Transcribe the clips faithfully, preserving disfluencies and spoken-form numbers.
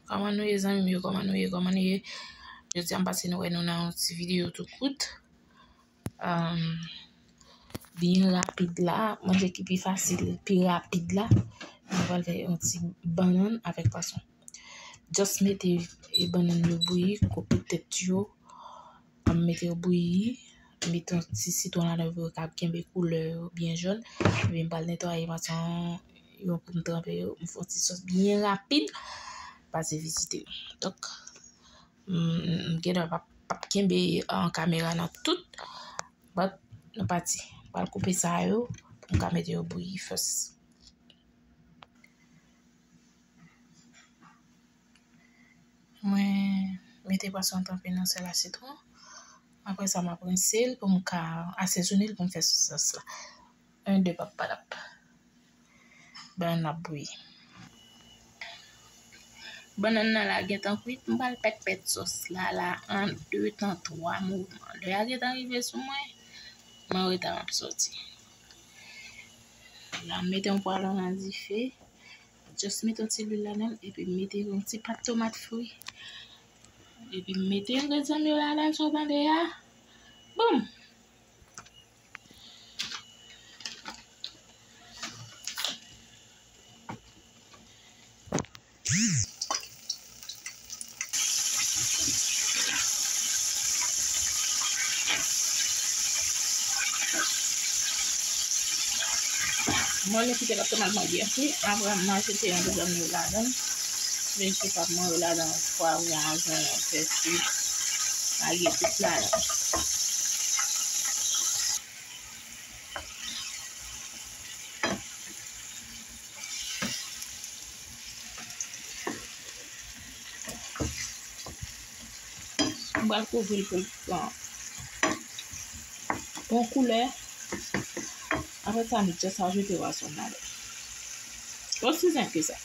Kòman nou ye, zanmi m yo? Kòman nou ye? Kòman nou ye? Jodi a m pase nou wè nou nan yon ti videyo tou kout. Um, byen rapid la, manje ki pi fasil, pi rapid la, nou pral fè yon ti bannann avèk pwason. Just mete, e, bannann yo bouyi, koupe tèt yo, mete yo bouyi, mete yon ti sitwon ladan pou yo ka kenbe koulè yo byen jòn. Epi m pral netwaye pwason yo pou m tranpe yo. M fè yon ti sòs byen rapid. Pase vizite m. Donk, m, m gen dwa p ap, p ap kenbe, ah, kamera nan tout. But, nou pati. M pral koupe sa yo pou m ka mete yo bouyi first. Mwen mete pwason an tranpe nan sèl a sitwon. Apre sa, m ap rense l pou m ka asezone l pou m fè sòs la. En, de, pap, padap. Bannann ap bouyi. Bannann nan la gentan kwit, m pral pèt pèt sòs la, la an de tan twa mouvman. Lè a gentan rive sou mwen, mwen reta m ap sòti. La, m mete yon pwalon nan dife. Just mete yon ti lwil ladan l, epi m mete yon ti pat tomat fri. Epi m mete engredyan m yo ladan l, sa w tande a. Boum! Mwen, m kite l ap tèlman byen fri, apre m ajoute yon dezòm yo ladan l. Vin chita mwen yo ladan pwavwon, zonyon, pèsi, lage tout ladan. M pral kouvri l pou l pran bon koulè. Apre sa, nou just ajoute pwason nan ladan. Osi senp ke sa.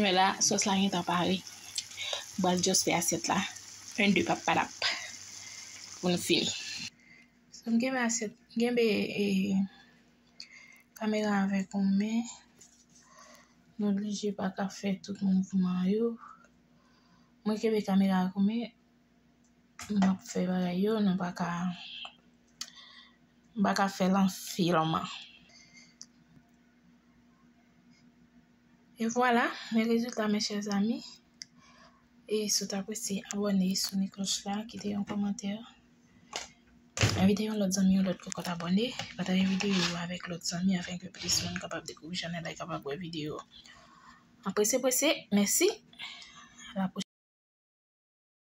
Men la, sòs la gentan pare. M pral just fè asyèt la. En, de, pap, padap. Pou nou fini. So, m kenbe asyèt, m kenbe, e, kamera avèk yon men. Nou oblije pa ka fè tout mouvman yo. Mwen kenbe kamera avèk yon men. M ap fè bagay yo, nou pa ka, m pa ka fè l an filman. E vwala, men rezilta, mes chers amis. E si w t apresye, abòne, sone klòch la, kite yon kòmantè. Envite yon lòt zanmi, yon lòt kokòt abòne. Pataje videyo yo avèk lòt zanmi afin ke plis moun kapab dekouvri chanèl la e kapab wè videyo. An prese prese, mèsi. A la pwochèn.